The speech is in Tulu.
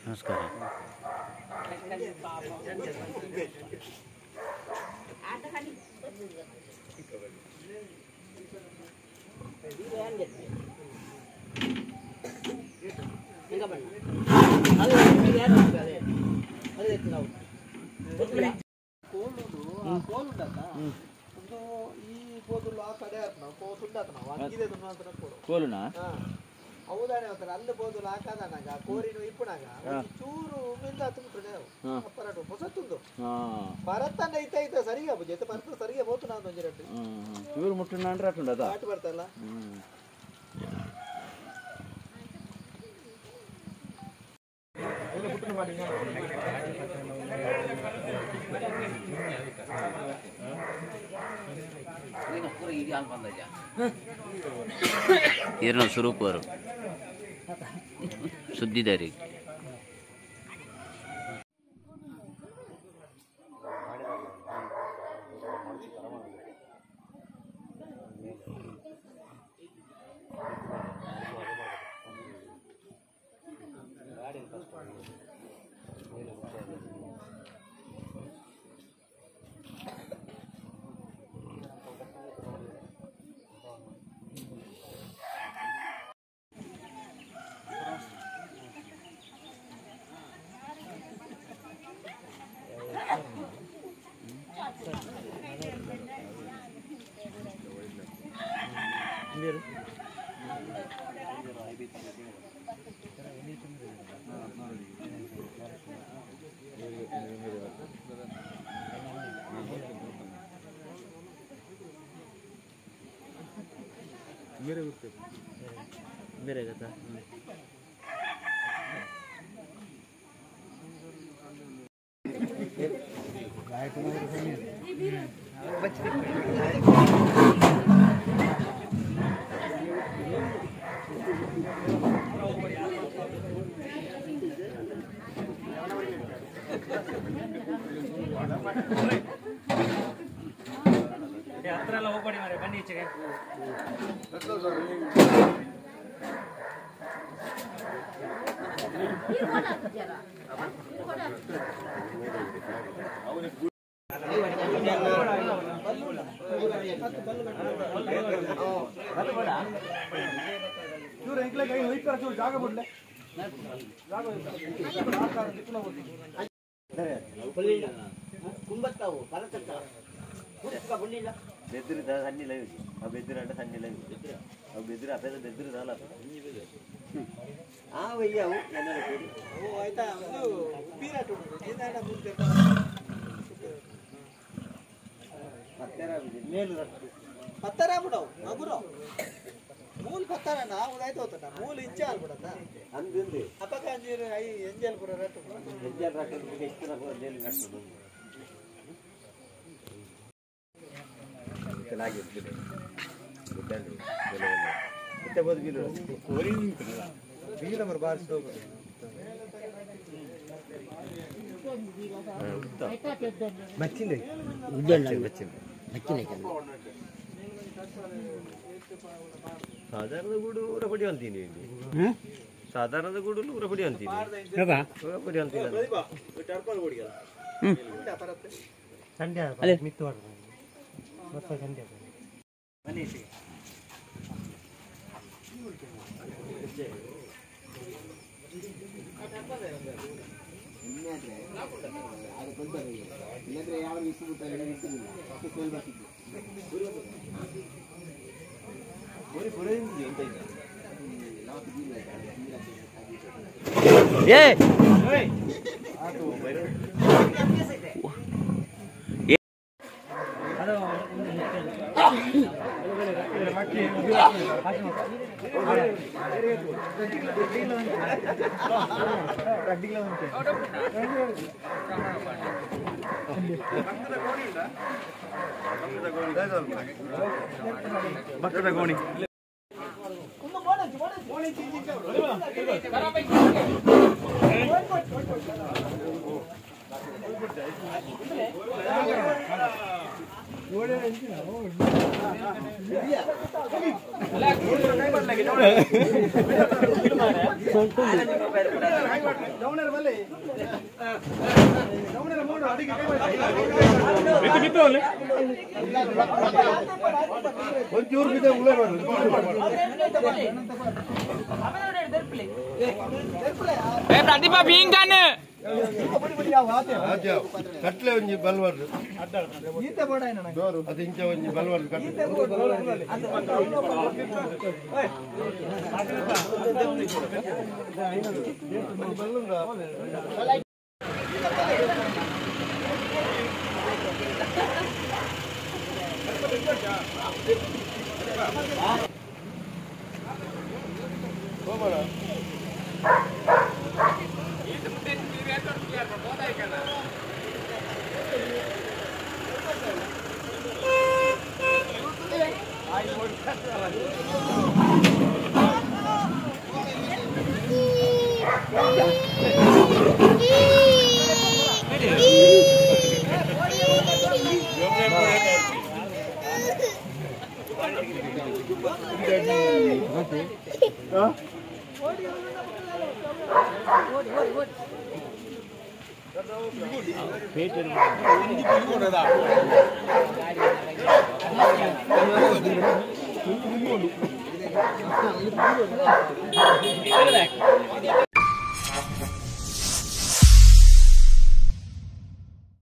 ನಮಸ್ಕಾರ. ಕೋಲುನಾ? ಹೌದಾನೆ ಅವತರ ಅಲ್ಲಿ ಬೋದುಲು ಹಾಕದನಾಗ ಕೋರಿನು ಇಪ್ಪುನಾಗ ಚೂರು ಮಿಂದ ತುಂಬ್ರೆ ಅಪ್ಪರಡು ಹೊಸತುಂದು ಭರತನ ಐತ ಐತ ಸರಿಗ ಜೊತೆ ಭರತ ಸರಿಗ ಬೋತು ನಾನು ಒಂಜಿ ಚೂರು ಮುಟ್ಟುನ ಅಂದ್ರೆ ಅಟ್ಟುಂಡದ ಆಟ ಬರ್ತಲ್ಲ. ಈರ್ನ ಸುರೂಪರು ಸುದ್ದಿದಾರಿ. मेरे गता ಹತ್ರ ಎಲ್ಲ ಹೋಗ್ಬೇಡಿ ಮಾರ್ರೆ, ಬನ್ನಿ ಈಚೆಗೆ. ಬೆದ್ರಿ ಸಣ್ಣಿಲ್ಲ ಆ ಬೆದ್ರಿ అంటే ಸಣ್ಣಿಲ್ಲ ಆ ಬೆದ್ರಿ ಅಪೇದ ಬೆದ್ರಿ ದಾಲ ಆ ವಯ್ಯಾವು ಎನ್ನಡ ಕೂಡಿ ಓ ಆಯ್ತಾ ಅದು ಉಪ್ಪಿರಾಟ ಉಂಟು ಏನಾಡ ಮುಂದೆ ಪತ್ತೆರ ಮೇಲು ರಟ್ಟು ಪತ್ತರ ಬಿಡವು ಮಗುರು ಮೂಲ್ ಪತ್ತರನ ಉದಾಯ್ತು ಹೋತನ ಮೂಲ್ ಇಂಚ ಆಲ್ಬಿಡತ್ತ ಅಂದಿಂದು ಅಪಕ ಅಂಜೀರು I ಎಂಜಲ್ ಪುರ ರಟ್ಟು ಎಂಜಲ್ ರಟ್ಟು ಎಷ್ಟು ಮೇಲು ರಟ್ಟು ಸಾಧಾರಣ ಗೂಡು ಊರಪಡಿ ಅಂತೀನಿ, ಸಾಧಾರಣದ ಗೂಡು ಊರಪಡಿ ಅಂತೀನಿ, ಊರಪಡಿ ಅಂತೀನಿ. ಭತ್ತದ ಗೋಣಿ ಪ್ರತಿಭಾ ಬೀಂಗಾನೆ ಕಟ್ಲೆ ಒಂಜಿ ಬಲ್ವರ್ದು ಅದು ಇಂಚ ಒಂಜಿ ಬಲ್ವರ್ದು ಕಟ್ಲೆ